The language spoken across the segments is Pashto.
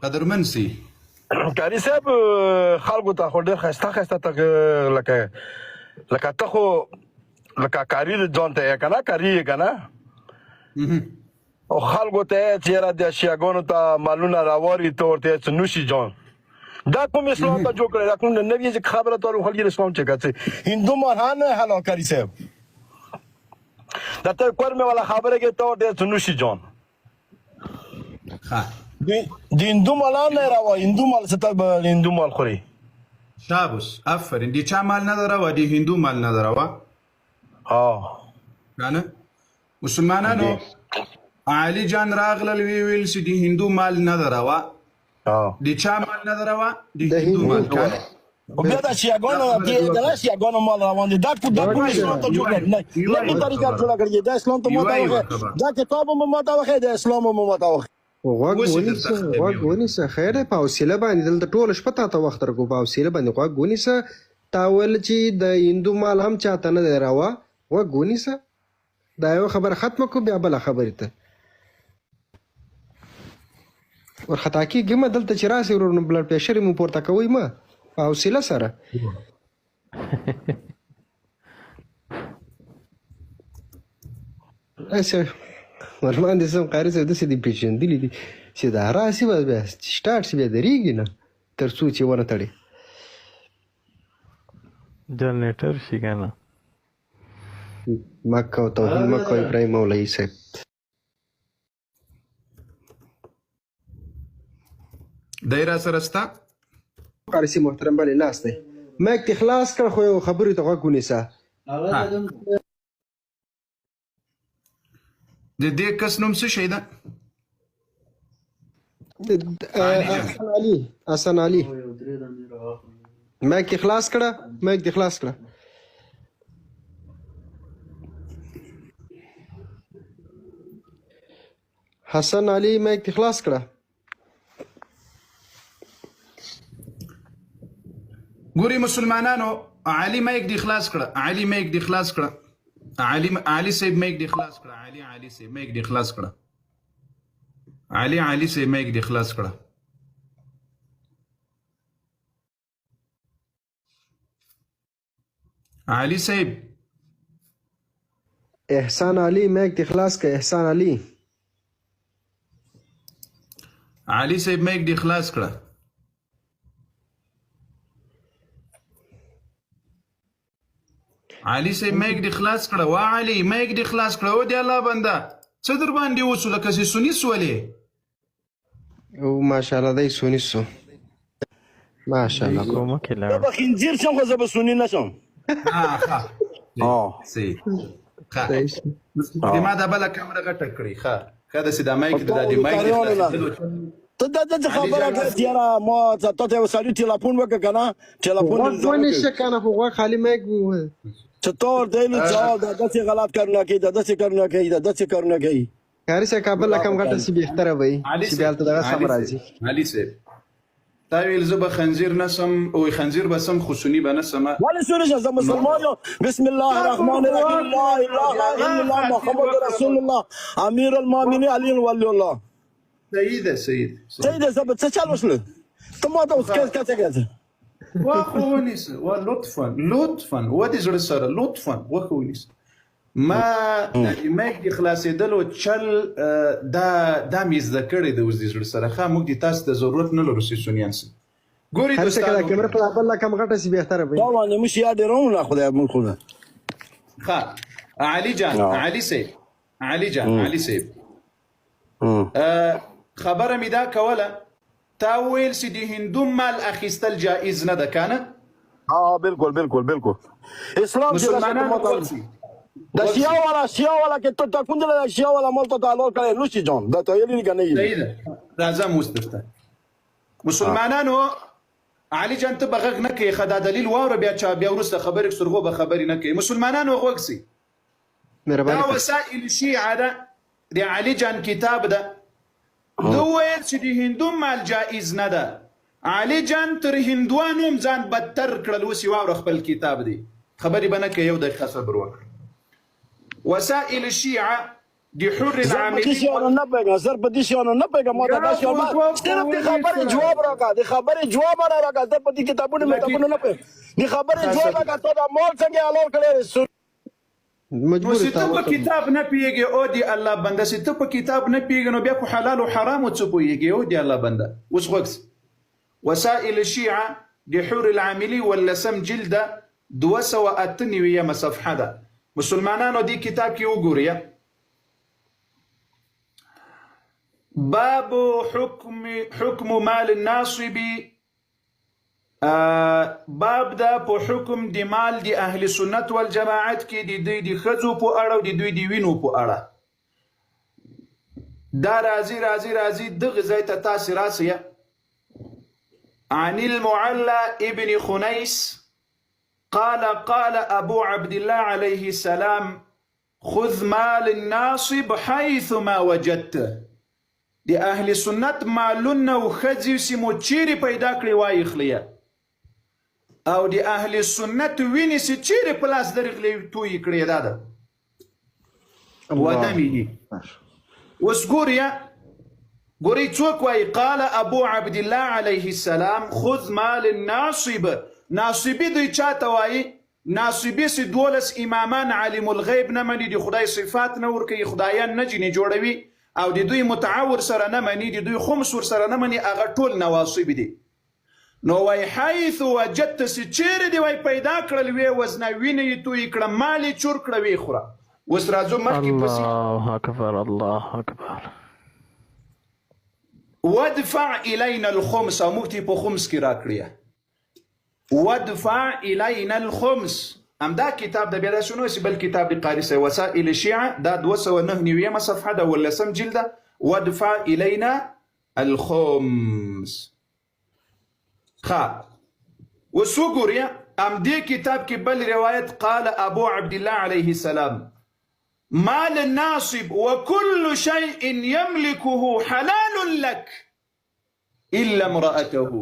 قدرمن سی. قاری صاحب، خلکو ته خو ډېر ښایسته ښایسته تک لکه ته خو لکه قاری ځان ته یې که نه، قاری یې که نه، او خلکو ته یې چې یاره د شیعهګانو ته مالونه راواري، ته ورته یې څه نوشي جان. دا کوم اسلام ته جوړ کړی؟ دا کوم نوی چې خبره ته خلک اسلام چې کته هندو مال نه حلال. قاری صاحب، دا ته کورمه والا خبره کې ته ورته څه نوشي جان. ښه. د هندو مال نه راوا، هندو مال څه ته هندو مال خوري. شاباس، افرین. د چا مال نه دروا؟ د هندو مال نه دروا. ها. کنه مسلمانانو، علي جان راغلل، وی ویل چې د هندو مال نه دروا. د چا مال نه دروا؟ د هندو مال، کنه؟ او بیا دا شیعهګانو دی، دا شیعهګانو مال روان دي. دا کوم اسلام ته جوړ کړ؟ نه نه، طریقه جوړ کړی دا اسلام ته ماته وخه، دا کتاب مو ماته وخه، دا اسلام مو ماته وخه. غوږ ونیسه، غوږ ونیسه. خیر دی، په حوصله باندې دلته ټوله شپه تا ته وخت درکو. په حوصله باندې غوږ ونیسه. تا ویل چې د هندو مال هم چاته نه دی روا. غوږ ونیسه، دا یو خبره ختمه کو، بیا بله خبرې ته ورخطا کېږي مه. دلته چې راسې ورور، نو بلډ پریشر مو پورته کوئ مه، په حوصله سره. هسې ورباندې سم قاري صاحب داسې دي پېژندلي دي چې دا راسي، بس بیا چې سټارټ شي بیا درېږي نه تر څو چې ونه تړي. جنریټر شي کنه. مکه او توهین مکه، ابراهیم مولوي صاحب. دی را سره ستا؟ قاري صاحب محترم، بله ناست دی. مایک دې خلاص کړ، خو یو خبرې ته غوږ ونیسه. د دې کس نوم څه شی ده؟ حسن علي، حسن علي، مایک دې خلاص کړه، مایک دې خلاص کړه. حسن علي، مایک دې خلاص کړه. ګوري مسلمانانو، علي مایک دی خلاص کړه، علي مایک دی خلاص کړه، علي علي صاحب مایک دی خلاص کړه، علي علي صاحب مایک دی خلاص کړه، علي علي صاحب مایک دی خلاص کړه. علي صاحب. احسان علي، مایک دې خلاص کړه احسان علي. علي صاحب، مایک دی خلاص کړه. علي صاحب، مایک دی خلاص کړه. وا علي، مایک دی خلاص کړه. او دی الله بنده، څه در باندې وسو لکه چې سني سولې؟ او ماشاءالله، دی سني سو، ماشاءالله. کومه کې زه لاړ؟ به خنزیر شم خو زه به سني نه شم. ها ښه. صحیح، ښه. د ما دا بله کمره غټه کړې. ښه ښه، داسې دا مایک د دې مایک د خلاصېدلو. ته دا د خبره کوې چې یاره ما ته ته یو سړي ټلیفون وکړه که نه، ټلیفون غوږ ونیسه که نه، خو غوږ خالي مایک. چې ته ورته ویلي جواب، دا داسې غلط کارونه کوي، دا داسې کارونه کوي، دا داسې کارونه کوي. قاري صاحب، کابل رقم غټه سی بهتره وي چې بیا هلته دغه سم راځي. علي صاحب، تا ویل زه به خنزیر نه سم، او خنزیر به سم خو سني به نه سم. ولې سني شه؟ زه مسلمان یم. بسم الله الرحمن الرحیم، لا اله الا الله محمد رسول الله، امیر المؤمنین علی ولی الله. صحیح ده، صحیح ده. صحیح ده. زه به څه چل وشل؟ ته ما ته اوس کڅ کڅ. وا خو ونیسه، وا لطفا لطفا، و دې زړه سره لطفا وخه ونیسه. ما د مایک د خلاصېدلو چل دا مې زده کړی دی اوس د زړه سره. ښه، موږ د تاسو د ضرورت نه لرو چې سنیان سي. ګوري هر څه کله دوستانو، کیمره په بل رقم غټه سی بهتره وي. دا باندې مش یا ډېرو نه، خدای موږ خو نه. ښه، علي جان، علي صاحب، علي جان، علي صاحب، خبره مې دا کوله، تا ویل چې د هندو مال اخیستل جایز نه ده، کنه؟ ها، بالکل بالکل بالکل، اسلام چې مسلمانانو ورسي. د شیعه والا، شیعه والا کې ته تا کوم د شیعه والا مال ته حلال کړی نو شي جان، دا ته یې کنه؟ صحیح ده، راځم اوس درته. مسلمانانو، علي جان، ته به غږ نه کوې. ښه، دا دلیل واوره، بیا چا بیا وروسته خبرې سرغو به خبرې نه کوي. مسلمانانو، غوږ سئ. مهرباني. دا وسائل شیعه ده، د علي جان کتاب ده. ده ویل چې د هندو مال جایز نه ده. علي جان تر هندوانو هم ځان بدتر کړل. اوس یې واوره، خپل کتاب دی، خبرې به نه کوي. یو دقیقه صبر وکړه. وسائل الشیعه. د حر زه په دې العاملي شیانو نه پوهېږم، زه په دې شیانو نه پوهېږم. ما ته یا دا شیان خو ما غوږ خو صرف د خبرې ونیسه. جواب راکړه، د خبرې جواب را راکړه. زه په دې کتابونو لکه متابونو نه پوهېږم. د خبرې جواب ښه راکړه، تا دا مال څنګه حلال کړی دی؟ نو مجبور چې تا ته په ورته کتاب نه پیږي او دی الله بنده، چې ته په کتاب نه پیږي نو بیا په حلال او حرامو څه پوهیږي؟ او دی الله بنده، اوس غوږ شه. وسائل الشیعه د حور العاملي ولسم جلد ده، 298 یمه صفحه ده. مسلمانانو دې کتاب کې وګورئ، باب حکم مال الناصب، باب دا په حکم د مال د اهل سنت والجماعت کې د دوی د ښځو په اړه او د دوی د وینو په اړه. دا راځي راځي راځي دغه ځای ته تاسې راسئ. عن المعلى ابن خنيس قال قال أبو عبد الله عليه السلام خذ مال الناصب حيث ما وجدت. د اهل سنت مالونه او ښځې چې مو چیرې پیدا کړې وایخلیه، او د اهل سنت وینې چې چیرې په لاس درغلې تویې کړې. دا ده الله ودمه. اوس ګورئ ګورئ څوک وایي؟ قال ابو عبد الله علیه السلام خذ مال الناصب. ناصبي دوی چاته وایي؟ ناصبي چې 12 امامان عالم الغیب نه مني، د خدای صفات نه ورکوي، خدایان نه جنې جوړوي، او د دوی متعه ورسره نه مني، د دوی خمس ورسره نه مني، هغه ټول نواصب دي. نو وای حیث وجدت، چې چیرې دې وای پیدا کړل وې وزنه، وینې یې تویې کړه، مال یې چور کړه، ویې خوره. اوس راځو مخکې پسې. الله اکبر، الله اکبر. وادفع الینا الخمس، او موږ ته یې په خمس کې راکړې. وادفع الینا الخمس، همدا کتاب د بیا داسې نه چې بل کتاب د قاري صاحب، وسائل الشیعه، دا 299 صفحه ده، ولسم جلد ده. وادفع الینا الخمس. ښه اوس وګورئ همدې کتاب کې بل روایت، قال ابو عبد الله علیه السلام مال الناصب وكل شيء يملكه حلال لك الا امرأته.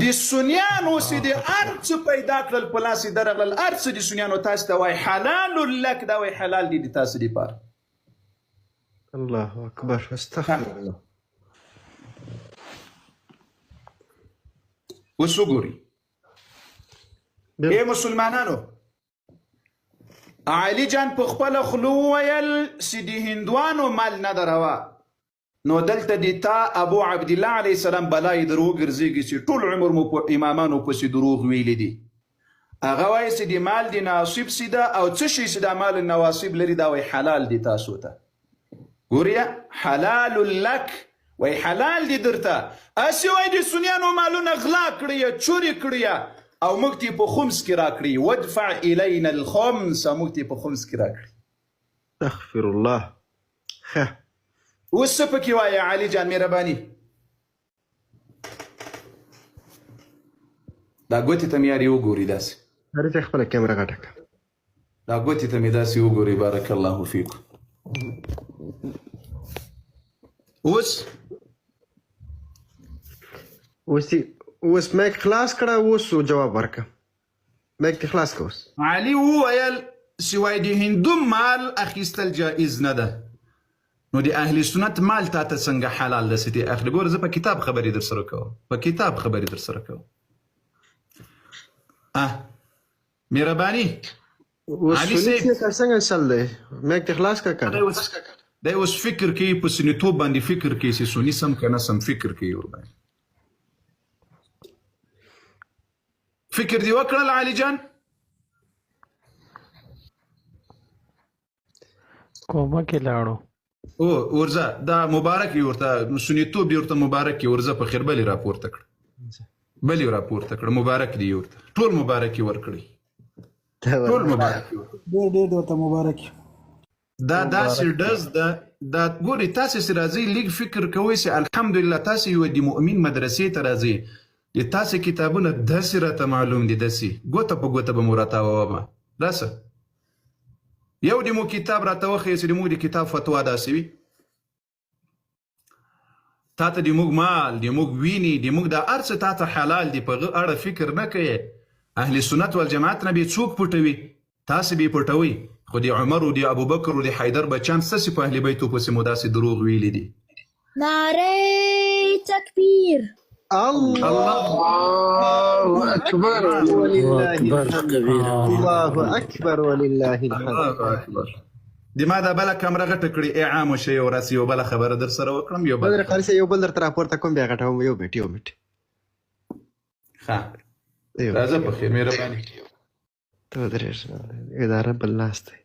د سنیانو چې د هر څه پیدا کړل په لاس یې درغلل، هر څه د سنیانو تاسو ته وایي حلال لک، دا وایي حلال دي د تاسو دپاره. الله اکبر، استغفر الله. اوس وګورئ ای مسلمانانو، علي جان په خپله خوله وویل چې د هندوانو مال نه ده روا. نو دلته د تا ابو عبدالله علیه السلام بلای در وګرځېږي چې ټول عمر مو په امامانو پسې دروغ ویلي دي. هغه وایي چې د مال د ناصب سي ده او څه شی چې دا مال نواصب لري دا وایي حلال دي تاسو ته. ګورئ حلال لک، وایي حلال دي درته. هسې وایي د سنیانو مالونه غلا کړي، چورې کړي، او موږ ته یې په خمس کې راکړي. وادفع الینا الخمس، او موږ ته یې په خمس کې راکړي. استغفر الله. ښه اوس څه پکې وایې علي جان؟ مهرباني دا ګوتې ته مې یاري وګوري داسې. هرې ته خپله کیمره غټه کړه. دا ګوتې ته مې داسې وګوري. بارک الله فیکم. اوس اوس میک خلاص کړه، اوس جواب ورکړه. میک دې خلاص کړه اوس. علي وویل چې وایي د هندو مال اخیستل جایز نه ده، نو د اهل سنت مال تا ته څنګه حلال ده چې ترې اخلې؟ ګوره زه په کتاب خبرې در سره کوم، په کتاب خبرې در سره کوم. مهرباني اوس علي سني صاحب. چې څنګه چل دی؟ میک دې خلاص کړه کنه. دی اوس فکر کوي، په سنیتوب باندې فکر کوي چې سني سم که نه سم، فکر کوي ورباندې. فکر دې وکړل علي جان؟ کومه کې لاړو. او ورځه، دا مبارک یې ورته، سنیتوب دې ورته مبارک یې. ورځه په خیر، بلې راپورته کړه، بلې راپورته کړه. مبارک دې ورته، ټول مبارک یې ورکړي، ټول مبارک یې ورکړي. ډېر ډېر ورته مبارک. دا داسې ډز ده. دا ګورئ تاسې چې راځئ لږ فکر کوئ چې الحمدلله تاسې یوه د مؤمن مدرسې ته راځئ، د تاسې کتابونه داسې راته معلوم دي، داسې ګوته په ګوته به مو راتاوومه. راسه یو د مو کتاب راته وښیه چې د موږ د کتاب فتوا داسې وي. تا ته د موږ مال، د موږ وینې، د موږ دا هر څه تا ته حلال دي، په هغه اړه فکر نه کوې. اهل سنت والجماعت نه به څوک پټوي؟ تاسې به یې پټوئ. خو د عمر او د ابوبکر او د حیدر بچان ستاسې په اهل بیتو پسې مو داسې دروغ ویلي دي. نعره تکبیر. الله الله اکبر ولله اکبر الحمد کبیره. الله اکبر ولله الحمد. الله اکبر. د ما دا بله کمره غټه کړي ای عامو شي او راسي یو بله خبره در سره وکړم یو بله بدر قاری صاحب یو بل درته راپورته کوم بیا غټوم، یو منټ یو منټ. ښه یو راځه په خیر، مهرباني. ته ودرېږه، اداره بل ناست دی.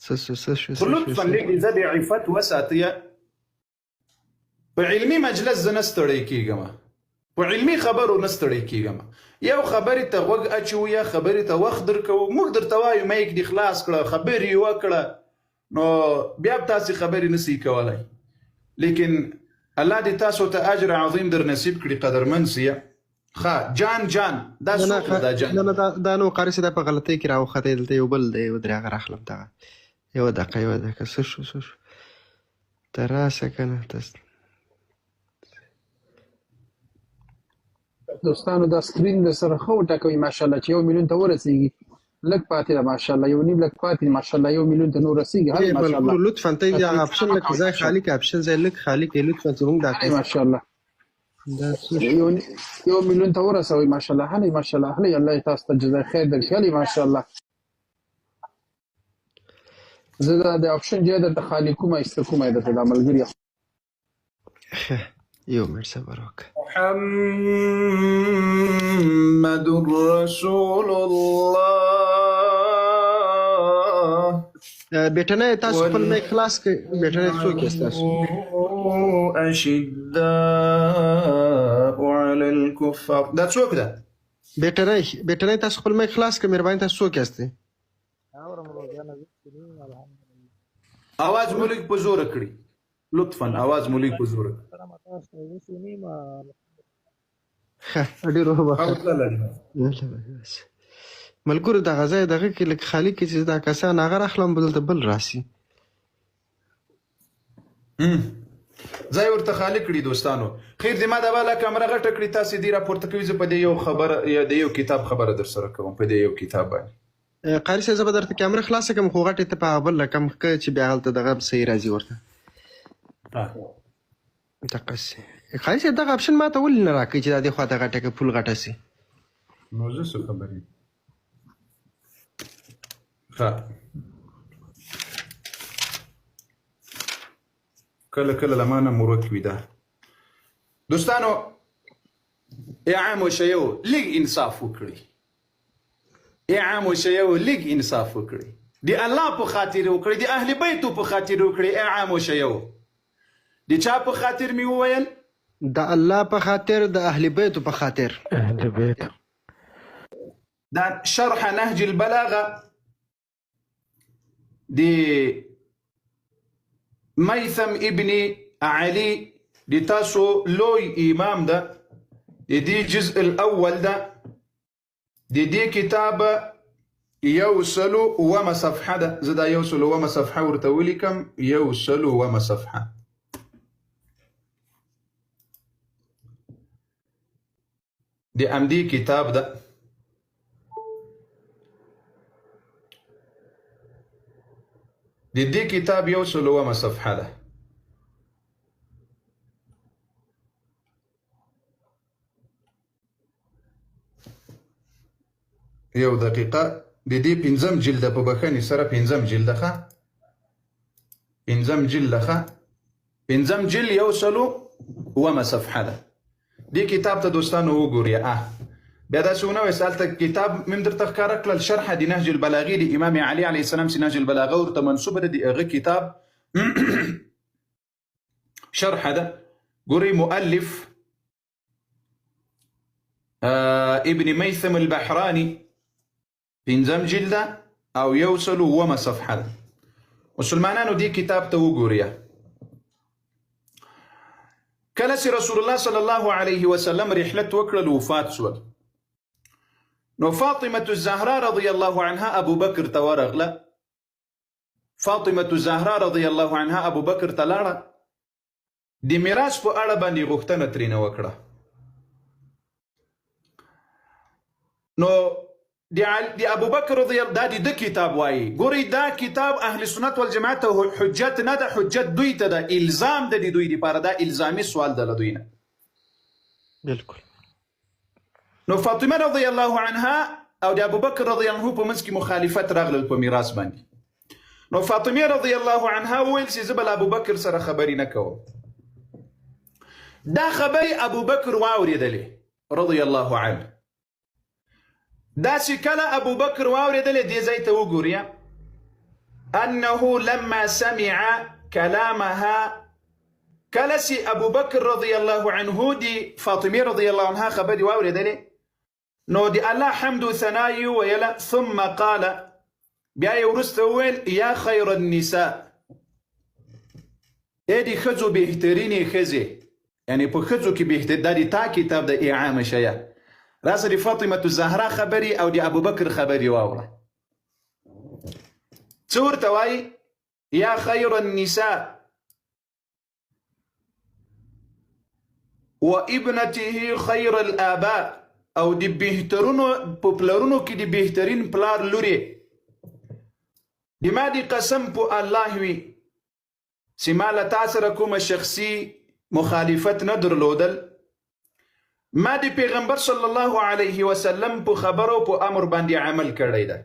څه شو څه شو خو څه شو لطفا څه لږ عزت عفت وساتئ. په علمي مجلس زه نه ستړی کېږم، په علمي خبرو نه ستړی کېږم. یو خبرې ته غوږ اچوو یا خبرې ته وخت درکوو، موږ درته وایو میک دې خلاص کړه، خبرې وکړه، نو بیا به تاسې خبرې نسی کولی. لیکن الله دې تاسو ته اجر عظیم در نصیب کړي قدرمن سیه. ښه جان جان دا نه نه څوک ده دا جان؟ نه نه دا دا نو قاری صاحب دا په غلطۍ کې راوختی، دلته یو بل دی، ودرې هغه راخلم دغه. یوه دقیقه یوه دقیقه، څه شو څه شو، ته راسه که نه ته. دوستانو دا سکرین د سره خو ټکوي ماشاءالله چې 1 میلیون ته ورسیږي، لږ پاتې ده ماشاءالله، 1.5 لک پاتې دی ماشاءالله، 1 میلیون ته نور رسیږي. هلئ ای ماشاءالله، ملګرو لطفا ته دا دا سکرین اپشن مه لږ کوئ ځای ماشاءالله. خالي که، اپشن ځای لږ خالي که لطفا، چې موږ دا هلئ ماشاءالله دا څه شو؟ 1 میلیون ته ورسوئ ماشاءالله. هلئ ماشاءالله، هلئ الله تاسو ته جزای خیر درکړي. هلئ ماشاءالله، زه دا د اپشن ځای درته خالي کوم، ایسته کوم یې درته دا ملګري. ښه یو منټ صبر وکړه. محمد رسول الله. بیټنه تاسو خپل میک خلاص کړئ. بیټنه څوک یاست تاسو؟ اشداء علی الكفار. دا څوک ده؟ بیټنه بیټنه تاسو خپل میک خلاص کړئ مهرباني، تاسو څوک یاست؟ اواز مو لږ په زوره کړي لطفا، اواز مو لږ په زوره کړي. ښه ډېر وبخښه. حوصله لري. ملګرو دغه ځای دغه کې لږ خالي کې چې دا کسان هغه راخلم به دلته بل راسي. ځای ورته خالي کړي دوستانو. خیر دې ما دا بله کمره غټه کړي، تاسې دې راپورته کوي، زه په دې یو خبره یا د یو کتاب خبره در سره کوم په دې یو کتاب باندې. قاري صاحب زه به درته کمره خلاصه کړم، خو غټې ته په هغه بل رقم ښه چې بیا هلته دغه صحیح راځي ورته. دقسې قاري صاحب دغه اپشن ماته ولې نه راکوي چې دا دې خواته غټه که پول غټه سي؟ نو زه څه خبر یم. ښه کله کله له ما نه مو ورک وي دا. دوستانو ای عامو شیو لږ انصاف وکړئ، ای عامو شیو لږ انصاف وکړئ، د الله په خاطر وکړئ، د اهل بیتو په خاطر وکړئ. ای عامو شیو د چا په خاطر مې وویل؟ د الله په خاطر، د اهل بیتو په خاطر. اهل بیت. دا شرح نهج البلاغه د میثم ابن علي د تاسو لوی امام ده، د دې جزء الاول ده، د دې کتاب 107 صفحه ده. زه دا 107 صفحه ورته ولیکم، 107 صفحه. د همدې کتاب ده. د دې کتاب 107 صفحه ده. یو دقیقه، د دې 5 جلد په بخښنې سره، 5 جلد ښه، 5 جلد ښه، 5 جلد 107 صفحه ده. دې کتاب ته دوستانو وګورئ. بیا داسې ونه وایاست، هلته کتاب مې هم درته ښکاره کړل، شرح د نهج البلاغې د امام علي علیه السلام چې نهج البلاغه ورته منسوبه ده، د هغه کتاب شرح ده. ګورئ مؤلف ابن میثم البحراني 5 جلد او 107 صفحه ده. مسلمانانو دې کتاب ته وګورئ. کله چې رسول الله صلی الله علیه وسلم رحلت وکړل، وفات شول، نو فاطمة الزهراء رضی الله عنها ابو بکر ته ورغله. فاطمة الزهراء رضی الله عنها ابو بکر ته لاړه، د میراث په اړه باندې غوښتنه ترېنه وکړه. نو د ابوبکر رضی الله، دا د ده کتاب وایي. ګورئ دا کتاب اهل سنت والجماعت ته حجت نه ده، حجت دوی ته ده، الزام ده د دوی لپاره، دا الزامي سوال ده له دوی نه. بالکل. نو فاطمه رضی الله عنها او د ابوبکر رضی الله عنه په منځ کې مخالفت راغلل په میراث باندې. نو فاطمه رضی الله عنها وویل چې زه به له ابوبکر سره خبرې نه کوم. دا خبرې ابوبکر واورېدلې رضی الله عنه. دا چې کله ابوبکر واورېدلې، دې ځای ته وګورئ، انه لما سمع کلامها، کله چې ابوبکر رضی الله عنه د فاطمې رضی الله عنها خبرې واورېدلې، نو د الله حمد و ثنا یې وویله. ثم قال، بیا یې وروسته وویل، یا خیر النساء، ای د ښځو بهترینې ښځې، یعنې په ښځو کې بهتر. دا د تا کتاب د اعامه شیه. راسه د فاطمة الزهرا خبرې او د ابوبکر خبرې واوره، څه ورته وایي؟ یا خیر النساء و ابنته خیر الآباء، او د بهترونو په پلرونو کې د بهترین پلار لورې، د ما د قسم په الله وي چې ما له تا سره کومه شخصي مخالفت نه درلودل، ما د پیغمبر صلی الله علیه وسلم په خبرو په امر باندې عمل کړی ده.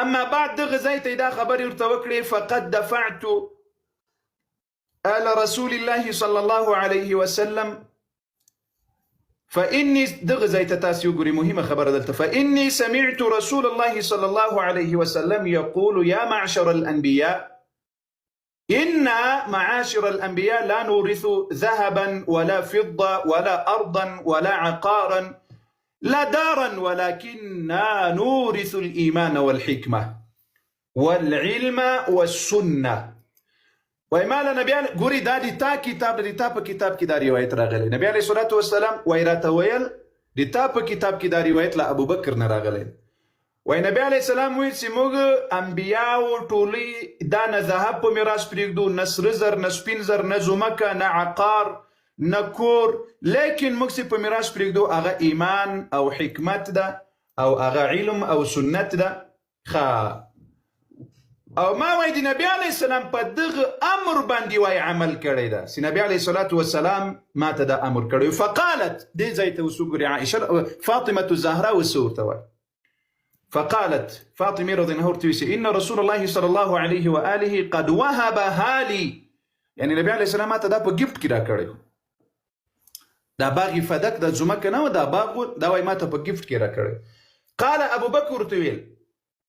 اما بعد، دغه ځای ته دا خبرې ورته وکړې، فقد دفعت آل رسول الله صلی الله علیه وسلم فإني، دغه ځای ته تاسو وګورئ، مهمه خبره دلته، فإني سمعت رسول الله صلى الله عليه وسلم يقول يا معشر الأنبياء إنا معاشر الأنبياء لا نورث ذهبا ولا فضة ولا أرضا ولا عقارا لا دارا، ولكننا نورث الإيمان والحكمة والعلم والسنة. وای ما له نبی، ګوري دا د تا کتاب، د تا په کتاب کې دا روایت راغلی. نبی علیه الصلاة والسلام وای راته ویل، د تا په کتاب کې دا روایت له ابوبکر نه راغلی. وای نبی علیه السلام ویل چې موږ انبیاو ټولۍ دا نه ذهب په میراث پرېږدو، نه سره زر، نه سپین زر، نه ځمکه، نه عقار، نه کور، لیکن موږ چې په میراث پرېږدو هغه ایمان او حکمت ده او هغه علم او سنت ده. ښه، او ما وای د نبی علیه السلام په دغه امر باندې وای عمل کړی ده چې نبی علیه الصلاة والسلام ما ته دا امر کړی. فقالت، دې ځای ته اوس وګورئ، عائشه فاطمة الزهراء اوس ورته وایي، فقالت فاطمة رضي الله عنها إن رسول الله صلى الله عليه وآله قد وهبها لي، یعنی نبی علیه السلام ما ته دا په gift کې راکړی. دا باغ فدک، دا ځمکه نه وه، دا باغ و، دا وای ما ته په gift کې راکړی. قال ابو بکر ورته ویل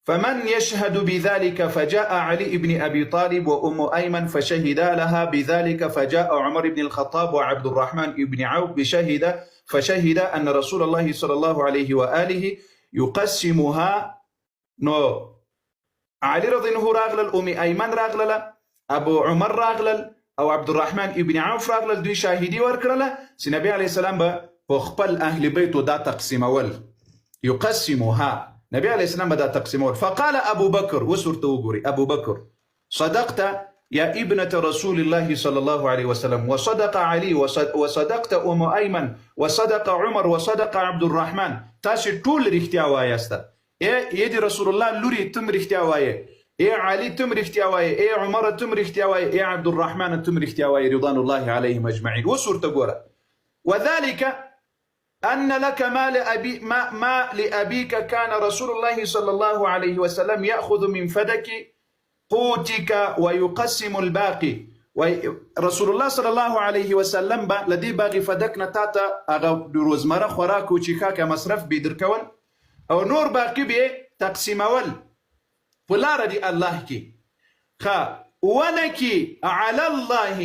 فمن يشهد بذلك؟ فجاء علي بن أبي طالب وأم أيمن فشهدا لها بذلك، فجاء عمر بن الخطاب وعبد الرحمن بن عوف بشهد فشهد أن رسول الله صلى الله عليه وآله يقسمها. نو علي رضي الله راغلل، ام ایمن راغلله، ابو عمر راغلل او عبدالرحمن ابن عوف راغلل، دوی شاهدي ورکړله چې نبی علیه السلام به په خپل اهل بیتو دا تقسیمول. يقسمها، نبی علیه السلام به دا تقسیمول. فقال ابو بکر، اوس ورته وګورئ، ابو بکر صدقت يا ابنة رسول الله صلى الله عليه وسلم، وصدق علي، وصدقت أم أيمن، وصدق عمر، وصدق عبد الرحمن. تاسو ټول رښتیا وایاست، ای د رسول الله لوري تم رښتیا وایې، ای علي تم رښتیا وایې، ای عمر تم رښتیا وایې، ای عبد الرحمن تم رښتیا وایې، رضوان الله عليهم اجمعين. اوس ورته ګوره، وذلك أن لك ما لأبي ما لأبيك كان رسول الله صلى الله عليه وسلم يأخذ من فدك قوتك ويقسم الباقي. رسول الله صلی الله علیه وسلم به له دې باغ فدک نه تاته هغه د روزمره خوراک او چیښاک مصرف به درکول او نور باقي به تقسیمول په لاره د الله کې. ښه، ولک علی الله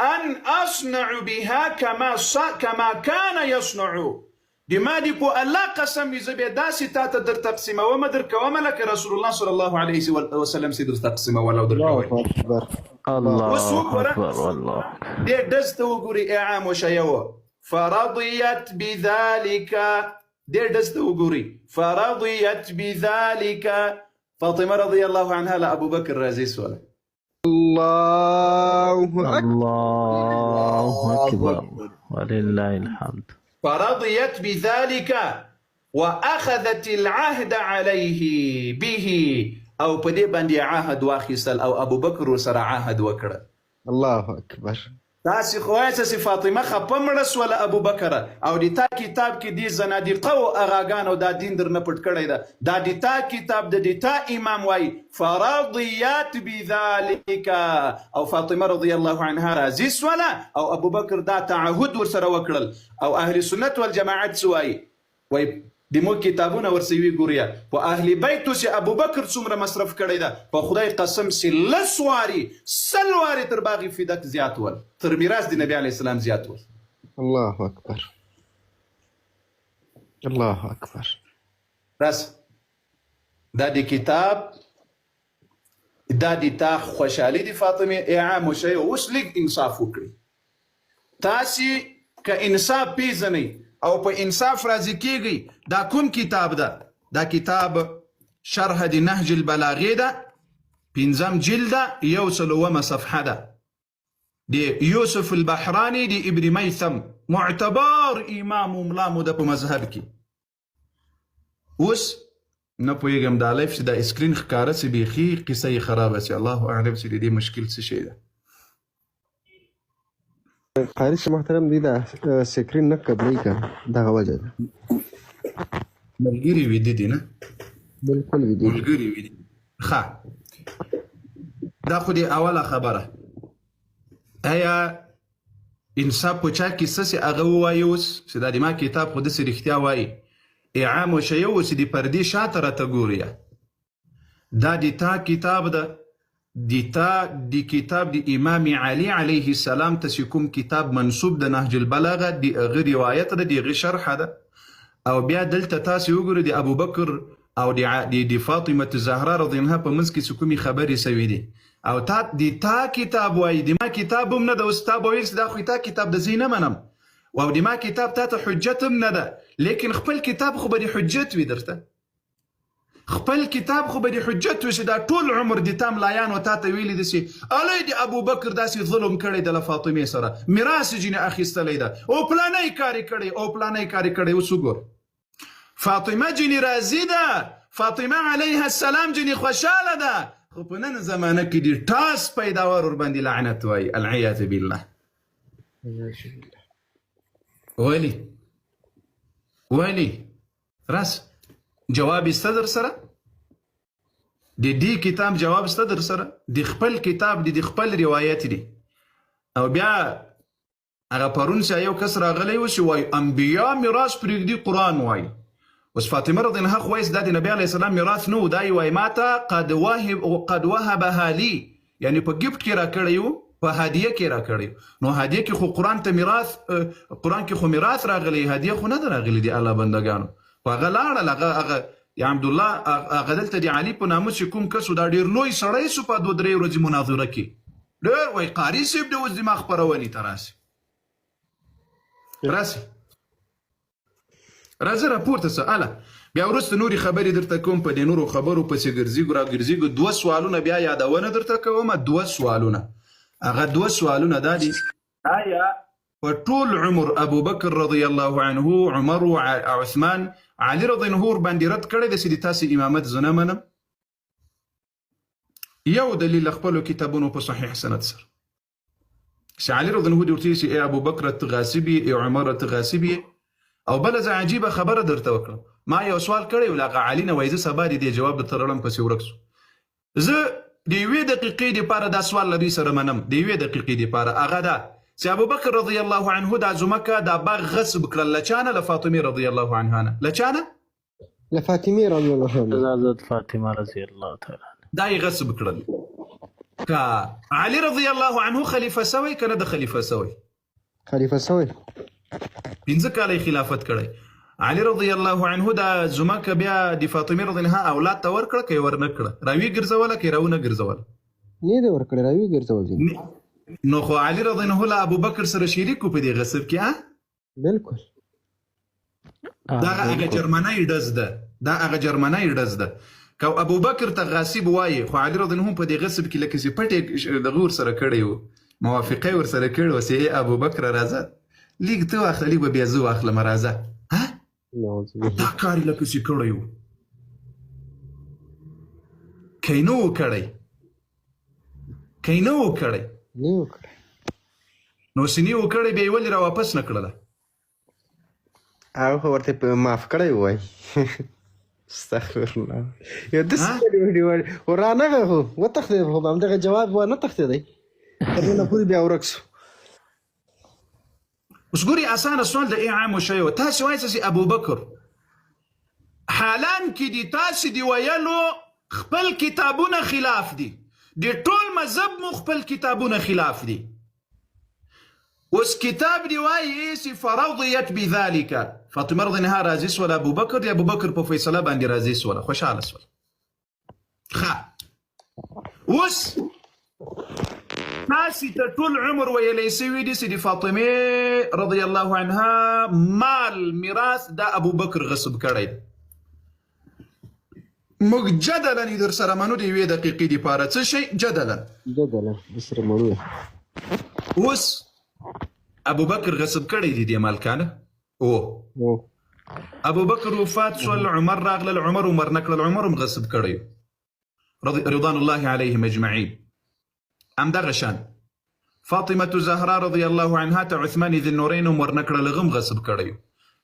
ان اصنع بها كما كان يصنع. د ما دې په الله قسم وي، زه بیا داسې تا ته در تقسیموم درکوم لکه رسول الله صلی الله علیه وسلم چې در تقسیمول او درکول. الله اوس وګوره، اکبر والله. دې ډز ته وګوري، اعام شیو فرضیت بذلك. دې ډز ته وګوري، فرضیت بذلك فاطمه رضی الله عنها له ابو بکر راضي سوله. الله اکبر. الله اکبر ولله الحمد. فرضيت بذلك واخذت العهد عليه به او په دې باندې عهد واخیستل او ابوبکر ورسره عهد وکړ. الله اکبر. تاسې خو وایاست چې فاطمه خپه مړه سوله ابوبکره او د تا کتاب کې دې زنادقه او اغاګانو دا دین درنه پټ کړی ده، دا د تا کتاب ده، د تا امام وایي فرضیت بذلک او فاطمه رضی الله عنها راضي سوله او ابوبکر دا تعهد ورسره وکړل او اهل سنت والجماعت څه وایي؟ وایي د موږ کتابونه ورسې وی ګوریا په اهل بیتو چې ابوبکر څومره مصرف کړی ده په خدای قسم چې لس واري 100 واري تر باغ فدک زیات ول، تر میراث د نبی علیه السلام زیات ول. الله اکبر الله اکبر. راس دا د کتاب دا د تا خوشحالي د فاطمې ای عام شی اوس لږ انصاف وکړي. تاسې که انصاف پیژنئ او په انصاف راضي کیږئ دا کوم کتاب ده؟ دا کتاب شرح د نهج البلاغې ده، پنځم جلد ده، 107 صفحه ده، د یوسف البحراني د ابن میثم معتبر امام و ملا مو ده په مذهب کې. اوس نه پوهېږم دا لایف چې دا اسکرین ښکاره سي بیخي قصه یې خرابه سي، الله اعلم چې د دې مشکل څه شی ده. قاري صاحب محترم دی دا سکرین نه قبلوي که دغه وجه ده. ملګري ویده دي نه؟ بالکل ویده دي. ملګري ویده دي. ښه دا خو دې اوله خبره. ایا انصاف په چا کې څه چې هغه ووایي اوس چې دا د ما کتاب خو داسې رښتیا وایي، ای عام و شیعه اوس د پردې شاته راته ګوري، دا د تا کتاب ده، د تا د کتاب د امام علي علیه السلام ته چې کوم کتاب منسوب د نهج البلاغه د هغه روایت ده، د هغه شرح ده. او بیا دلته تاسې وګورئ د ابوبکر او د فاطمه الزهرا رضی الله عنها په منځ کې څه کومې خبرې سوې دي، او تا د تا کتاب وایي، د ما کتاب هم نه ده. اوس تا به ویل چې دا خو تا کتاب ده، زه یې نه منم، او د ما کتاب تا ته حجت هم نه ده، لیکن خپل کتاب خو به د حجت وي درته، خپل کتاب خو به د حجت وي چې دا ټول عمر د تا ملایانو تا ته ویلي دي چې الی د ابوبکر داسې ظلم کړی ده له فاطمې سره، میراث یې ځینې اخیستلی ده، او پلانی کار یې کړی، او پلانی کار یې کړی. اوس وګوره فاطمه جنې راضي ده، فاطمه علیها السلام جنې خوشحاله ده، خو په نن زمانه کې د ټاس پیداوار ورباندې لعنت وایي، العیاذ بالله. ولی ولی راس جواب یې شته در سره؟ د دې کتاب جواب شته در سره؟ د خپل کتاب د خپل روایت دی. او بیا هغه پرون چې یو کس راغلی و چې وایي انبیا میراث پرېږدي، قرآن وایي. اوس فاطمه رضی الله عنها خو وایي چې دا د نبی علیه السلام میراث نه و، دا یې وایي ما ته قد وهبها لي، یعنی په ګفټ کې راکړی و، په هدیه کې راکړی. نو هدیه کې خو قرآن ته میراث، قرآن کې خو میراث راغلی، هدیه خو نه ده راغلی دی الله بندګانو. خو هغه لاړل، هغه هغه د عبدالله هغه دلته د علي په نامه چې کوم کس و، دا ډېر لوی سړی سو، په 2-3 ورځې مناظره کې ډېر وایي قاري صاحب دې اوس زما خپرونې ته راسي، راسي راځه راپورته څه اله. بیا وروسته نورې خبرې درته کوم، په دې نورو خبرو پسې ګرځېږو راګرځېږو. 2 سوالونه بیا یادونه درته کوم، 2 سوالونه. هغه 2 سوالونه دا دي، آیا په ټول عمر ابوبکر رضی الله عنه، عمر او عثمان، علي رضی الله عنه ورباندې رد کړی دی چې د تاسې امامت زه نه منم؟ یو دلیل له خپلو کتابونو په صحیح سند سره چې علي رضی الله عنه دې ورته ویلي چې ای ابوبکر ته غاصب یې، ای عمر ته غاصب یې. او بله زه عجیبه خبره درته وکړم، ما یو سوال کړی و له هغه علي نه، وایي زه سبا دې دې جواب درته راوړم پسې ورک سو. زه د یوې دقیقې دپاره دا سوال له دوی سره منم، د یوې دقیقې دپاره، هغه دا چې ابوبکر رضی الله عنه دا ځمکه دا باغ غصب کړل له چا نه؟ له فاطمې رضی الله عنها نه. له چا نه؟ له فاطمې رضی الله عنها. حضرت فاطمه رضی الله تعالی عنها. دا یې غصب کړل. که علي رضی الله عنه خلیفه سوی که نه د خلیفه سوی؟ خلیفه سوی. 5 کاله یې خلافت کړی. علي رضی الله عنه دا ځمکه بیا د فاطمې رضی الله عنها اولاد ته ورکړه که یې ورنه کړه؟ راوی ګرځوله که یې راونه ګرځوله؟ نه دی ورکړې، راوی ګرځول دي. نو خو علي رضی الله عنه له ابوبکر سره شریک و په دې غصب کې، ها؟ بالکل. دا هغه جرمنی ډز ده، دا هغه جرمنی ډز ده. که ابوبکر ته غاصب وایي، خو علي رضی الله عنه په دې غصب کې لکه چې پټې دغه ورسره کړی و، موافقه ورسره کړې وه چې ای ابوبکر راځه لیږ ته واخله، لیږ به بیا زه واخلم، راځه. ها نعوذ بالله. دا کار یې لکه چې کړی و، که یې نه و کړی، که یې نه و کړی، نه یې وکړی. نو چې نه یې و کړی، بیا یې ولې راواپس نه کړله؟ هغه خو ورته په معاف کړی وای. استغفر الله. یو داسې ها؟ وډي وډي خو رانغی، خو وتښتېد، خو همدغه جواب و نه تښتېدی، تر ننه پورې بیا ورک سو. اوس ګوري، اسانه سوال د ای عامو شی و. تاسې وایئ چې ابوبکر، حالان کې دي تاسې دی ویلو خپل کتابونه خلاف دي، د ټول مذهب مو خپل کتابونه خلاف دي. اوس کتاب دی وایي چې فرضیت بذلک، فاطمه رضی الله عنها راضي سوله، ابوبکر دی ابوبکر په فیصله باندې راضي سوله، خوشحاله سوله. ښه، اوس تاسې ته ټول عمر ویلی سوي دي چې د فاطمې رضی الله عنها مال میراث دا ابوبکر غصب کړی دی. موږ جدلا یې در سره منو د یوې دقیقې دپاره. څه شی جدلا؟ جدلا سره منو. اوس ابوبکر غصب کړی دی دې مال کانه او او ابوبکر وفات سول، عمر راغلل، عمر عمر نکړل، عمر هم غصب کړی، رضوان الله علیهم اجمعین. همدغه شان فاطمه زهرا رضی الله عنها ته عثمان ذی النورین هم ورنکړل، هغه هم غصب کړی.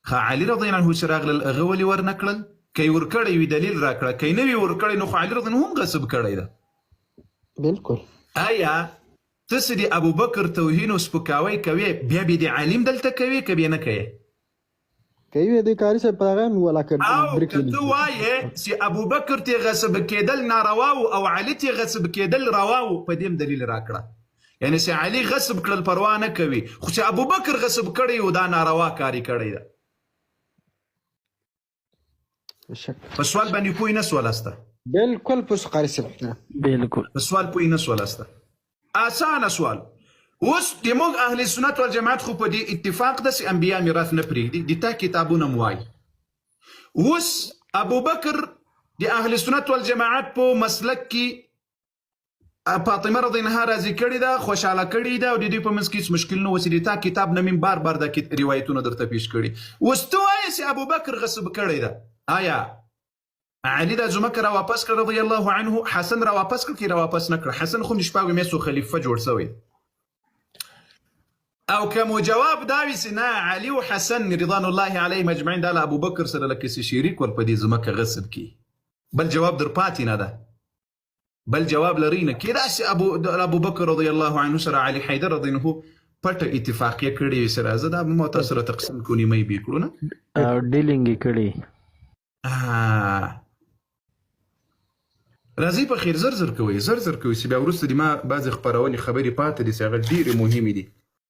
ښه، علي رضی الله عنه چې راغلل، هغه ولې ورنکړل؟ که یې ورکړی وي دلیل راکړه، که یې نه وي ورکړی نو خو علي رضی الله عنه هم غصب کړی ده. بالکل. آیا ته چې د ابوبکر توهین او سپکاوی کوې، بیا به د عالم دلته کوې که بیا نه کوې؟ کوي د قاري صاحب په هغه مې ولا که او برېک که ته وایې چې ابوبکر ته غصب کېدل ناروا وو او علي ته غصب کېدل روا وو، په دې هم دلیل راکړه. یعنې چې علي غصب کړل پروا نه کوي، خو چې ابوبکر غصب کړی و دا ناروا کار یې کړی ده. شک په سوال باندې پوه نه سولاسته؟ بالکل پوه سو قاري صاحب. بالکل. په سوال پوه نه سولاسته؟ اسانه سوال. اوس د موږ اهل سنت والجماعت خو په دې اتفاق ده چې انبیا میراث نه پرېږدي، د تا کتابونه هم وایي. اوس ابوبکر د اهل سنت والجماعت په مسلک کې فاطمه رضی الله عنها راضي کړې ده، خوشحاله کړې ده، او د دوی په منځ کې هیڅ مشکل نه و چې د تا کتاب نه مې بار بار دا روایتونه درته پیش کړي. اوس ته وایې چې ابوبکر غصب کړی ده، آیا علي دا ځمکه را واپس کړه رضی الله عنه؟ حسن را واپس کړ که را واپس نه کړ؟ حسن خو د شپږو میاشتو خلیفه جوړ شوی. او که مو جواب دا وي چې نه، علي او حسن رضوان الله علیهم اجمعین دا له ابوبکر سره لکه چې شریک ول په دې ځمکه غصب کې، بل جواب در پاتې نه ده، بل جواب لري نه. کېدای شي ابوبکر رضی الله عنه سره علي حیدر رضی الله عنه پټه اتفاقیه کړې وي، سره زه دا ما تاسو سره تقسیم کړو، نیمه یې بې کړو نه، او ډیلینګ یې کړی. راځئ په خیر، زر زر کوئ، زر زر کوئ چې بیا وروسته د ما بعضې خپرونې خبرې پاتې دي چې هغه ډېرې مهمې دي.